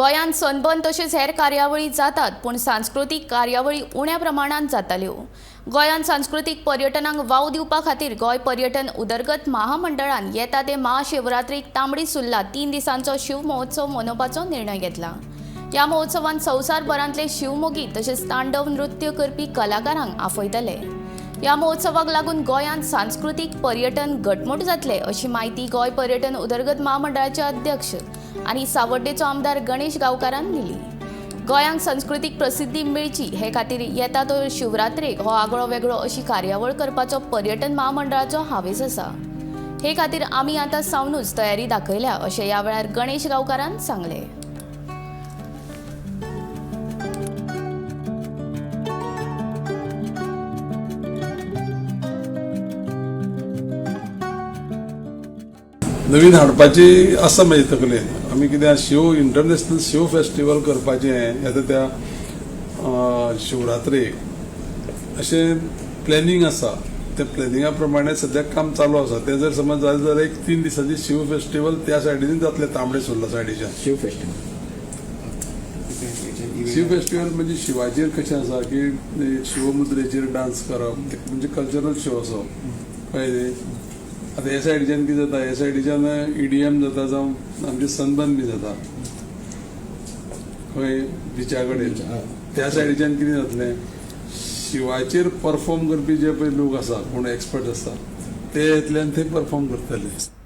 गोंयांत सनबर्न तशेंच हेर कार्यावळी जातात, पूण सांस्कृतीक कार्यावळी उण्या प्रमाणांत जाताल्यो. गोंयांत सांस्कृतीक पर्यटनाक वाव दिवपा खातीर गोंय पर्यटन उदरगत महामंडळान येता ते महाशिवरात्रीक तांबडी सुर्ला 3 दिसांचो शिव महोत्सव मनोवपाचो निर्णय घेतला. ह्या महोत्सवांत संवसारभरांतले शिवमोगी तशेंच तांडव नृत्य करपी कलाकारांक आफयतले. ह्या महोत्सवाक लागून गोंयांत सांस्कृतीक पर्यटन घटमूट जातले अशी म्हायती गोंय पर्यटन उदरगत महामंडळाचे अध्यक्ष आनी सावड्डेचो आमदार गणेश गांवकारान दिली. गोंयांक संस्कृतीक प्रसिद्धी मेळची हे खातीर येता तो शिवरात्रेक हो आगळो वेगळो अशी कार्यावळ करपाचो पर्यटन महामंडळाचो हावेस आसा. हे खातीर आमी आतां सावनूच तयारी दाखयल्या अशें ह्या वेळार गणेश गांवकारान सांगलें. नवीन हाडपाची आसा म्हजे तकलेन. आमी कितें शिव इंटरनॅशनल शिव फेस्टिवल करपाचें येता त्या शिवरात्रेक अशें प्लॅनिंग आसा. त्या प्लॅनिंगा प्रमाणे सद्याक काम चालू आसा. तें जर समज जालें जाल्यार एक 3 दिसांची शिव फेस्टिवल त्या सायडीन जातलें, तांबडे सुर्ला सायडीच्यान. शिव फेस्टिवल. शिव फेस्टिवल म्हणजे शिवाचेर कशें आसा की शिवमुद्रेचेर डान्स करप, म्हणजे कल्चरल शो असो, कळ्ळें न्ही. आतां हे सायडीच्यान कितें जाता, हे सायडीच्यान ईडीएम जाता जावं आमचे सनबर्न बी जाता खंय बिचा कडेन. त्या सायडीच्यान कितें जातलें, शिवाचेर परफॉर्म करपी जे पळय लोक आसा, कोण एक्सपर्ट आसा, ते येतले आनी ते परफॉर्म करतले.